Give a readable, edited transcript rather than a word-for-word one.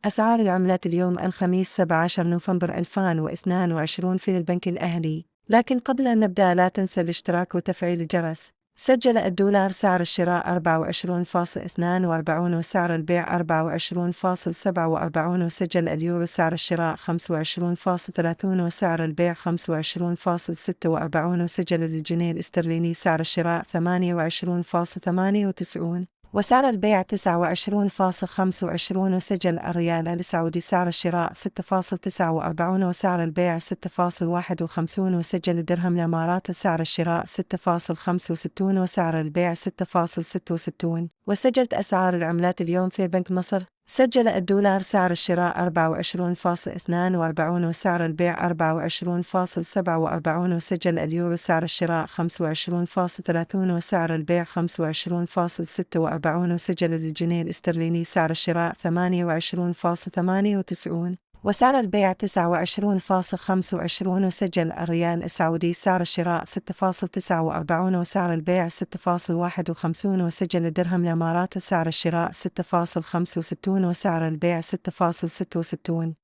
أسعار العملات اليوم الخميس 17 نوفمبر 2022 في البنك الأهلي. لكن قبل أن نبدأ لا تنسى الاشتراك وتفعيل الجرس. سجل الدولار سعر الشراء 24.42 وسعر البيع 24.47، وسجل اليورو سعر الشراء 25.30 وسعر البيع 25.46، وسجل الجنيه الاسترليني سعر الشراء 28.98 وسعر البيع 29.25، وسجل الريال السعودي سعر الشراء 6.49 وسعر البيع 6.51، وسجل الدرهم الإمارات سعر الشراء 6.65 وسعر البيع 6.66. وسجلت أسعار العملات اليوم في بنك مصر. سجل الدولار سعر الشراء 24.42 وسعر البيع 24.47، وسجل اليورو سعر الشراء 25.30 وسعر البيع 25.46، وسجل الجنيه الاسترليني سعر الشراء 28.98 وسعر البيع 29.25، وسجل الريال السعودي سعر الشراء 6.49 وسعر البيع 6.51، وسجل الدرهم الإمارات سعر الشراء 6.65 وسعر البيع 6.66.